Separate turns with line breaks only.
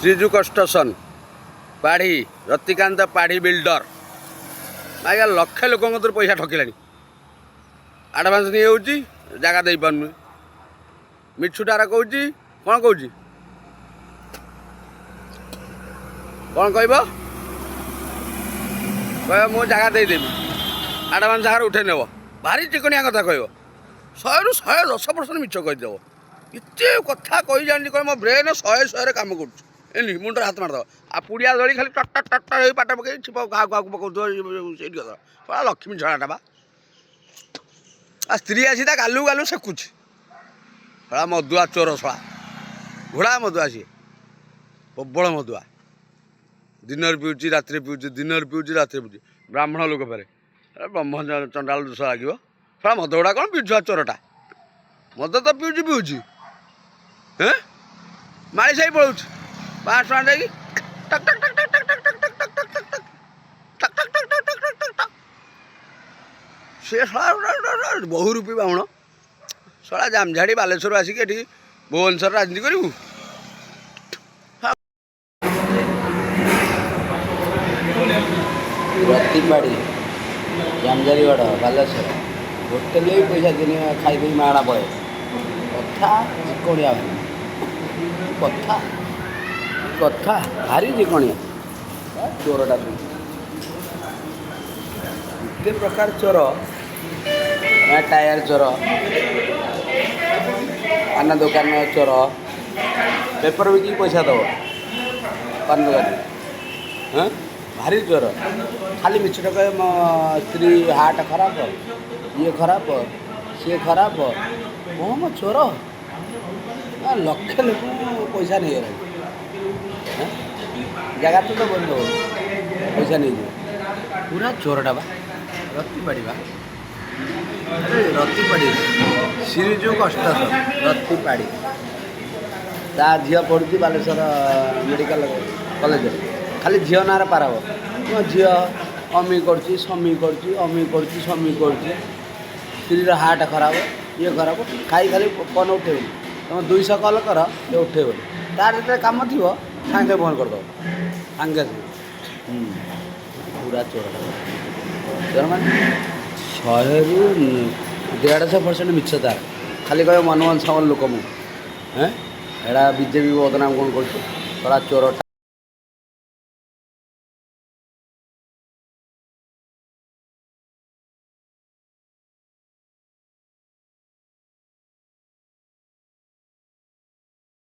ଶ୍ରୀଜୁ construction, Padhi, Ratikanta Padhi builder. ଆଜ୍ଞା, ଲକ୍ଷେ ଲୋକଙ୍କ କତିରୁ ପଇସା ଠକିଲାଣି। ଆଡ଼ଭାନ୍ସ ନେଇଯାଉଛି, ଜାଗା ଦେଇପାରୁନି। ମିଛୁଟାର କହୁଛି। କ'ଣ କହୁଛି? କ'ଣ କହିବ? କହିବ, ମୁଁ ଜାଗା ଦେଇଦେବି, ଆଡ଼ଭାନ୍ସ ଜାଗାରେ ଉଠେଇ ନେବ। ଭାରି ଚିକଣିଆ କଥା କହିବ। 100ରୁ 110% ମିଛ କହିଦେବ। ଏତେ କଥା କହି ଜାଣିଛି, କହିବ ମୋ ବ୍ରେନ୍ 100 100ରେ କାମ କରୁଛି। ଏମିତି ମୁଣ୍ଡରେ ହାତ ମାରିଦେବ ଆଉ ପୁଡ଼ିଆ ଧରି ଖାଲି ଟଟ ଟଟ ହେଇ ପାଟ ପକେଇ ଛିପ କାହାକୁ କାହାକୁ ପକାଉଥିବ। ସେଇଠି କଥା ଶଳା ଲକ୍ଷ୍ମୀ ଛଡ଼ାଟା ବା। ଆଉ ସ୍ତ୍ରୀ ଆସି ତା ଗାଲୁ ଗାଲୁ ସେକୁଛି। ଶଳା ମଦୁଆ ଚୋର, ଶଳା ଘୋଡ଼ା ମଦୁଆ। ସିଏ ପ୍ରବଳ ମଦୁଆ। ଦିନରେ ପିଉଛି, ରାତିରେ ପିଉଛି, ଦିନରେ ପିଉଛି, ରାତିରେ ପିଉଛି। ବ୍ରାହ୍ମଣ ଲୋକ ଫେରେ ବ୍ରହ୍ମ ଚଣ୍ଡାଳ ଦୋଷ ଲାଗିବ। ଶଳା ମଦ ଗୁଡ଼ା କ'ଣ ପିଉଛୁ? ଚୋରଟା ମଦ ତ ପିଉଛି ପିଉଛି, ହେଁ ମାଳି ସାହି ପଳଉଛି 500 ଟଙ୍କା ଦେଇକି। Talk talk talk talk talk talk talk talk talk talk talk talk talk talk talk talk talk talk. ସେ ଶଳା ବହୁ ରୂପୀ ବାମୁଣ। ଶଳା ଜାମଝାଡ଼ି ବାଲେଶ୍ୱର ଆସିକି ଏଠି ଭୁବନେଶ୍ୱରରେ ରାଜନୀତି କରିବୁ।
ରତିପାଡ଼ି, ଜାମଜାରିଗଡ଼, ବାଲେଶ୍ୱର। ହୋଟେଲରେ ବି ପଇସା ଦିନେ ଖାଇ ଦେଇ ମାଗଣା ପଳେଇ। କଥା ଚିକଣିଆ ଭାଇ, କଥା କଥା ଭାରି ଚିକଣିଆ। ଚୋରଟା ତୁ, ଏତେ ପ୍ରକାର ଚୋର। ଟାୟାର ଚୋର, ପାନ ଦୋକାନ ଚୋର, ପେପର ବିକିକି ପଇସା ଦେବ ପାନ ଦୋକାନ। ହଁ, ଭାରି ଚୋର। ଖାଲି ମିଛଟା କହେ, ମୋ ସ୍ତ୍ରୀ ହାର୍ଟ ଖରାପ, ଇଏ ଖରାପ, ସିଏ ଖରାପ। କଣ ମୋ ଚୋର, ଲକ୍ଷେ ଲୋକଙ୍କୁ ପଇସା ନେଇଗଲାଣି। ଜାଗା ତ ଦେବନି, ଦେବନି, ପଇସା ନେଇଯିବ। ପୁରା ଚୋରଟା ବା ରତିପାଡ଼ି ବା। ରତିପାଡ଼ି ସିରିଜୁ କଷ୍ଟ ରତିପାଡ଼ି। ତା ଝିଅ ପଢ଼ୁଛି ବାଲେଶ୍ୱର ମେଡ଼ିକାଲ କଲେଜରେ। ଖାଲି ଝିଅ ନାଁରେ ପାର ହବ। ମୋ ଝିଅ ଅମି କରୁଛି, ସମି କରୁଛି, ଅମି କରୁଛି, ସମି କରୁଛି, ସ୍ତ୍ରୀର ହାର୍ଟ ଖରାପ, ଇଏ ଖରାପ। ଖାଇ ଖାଲି ଫୋନ୍ ଉଠେଇବନି। ତୁମେ 200 କଲ୍ କର, ସେ ଉଠେଇବନି। ତାର ଯେତେବେଳେ କାମ ଥିବ, ସାଙ୍ଗେ ସାଙ୍ଗେ ଫୋନ୍ କରିଦେବ, ସାଙ୍ଗେ ସାଙ୍ଗେ। ପୁରା ଚୋରଟା। ଚୋର ମାନେ 100ରୁ 150% ମିଛ ତାର। ଖାଲି କହିବ ମନମୋହନ ସାମଲ ଲୋକ ମୁଁ। ହେଁ, ଏଇଟା ବିଜେପି ବଦନାମ କ'ଣ କରୁଛୁ? ଶଳା ଚୋରଟା।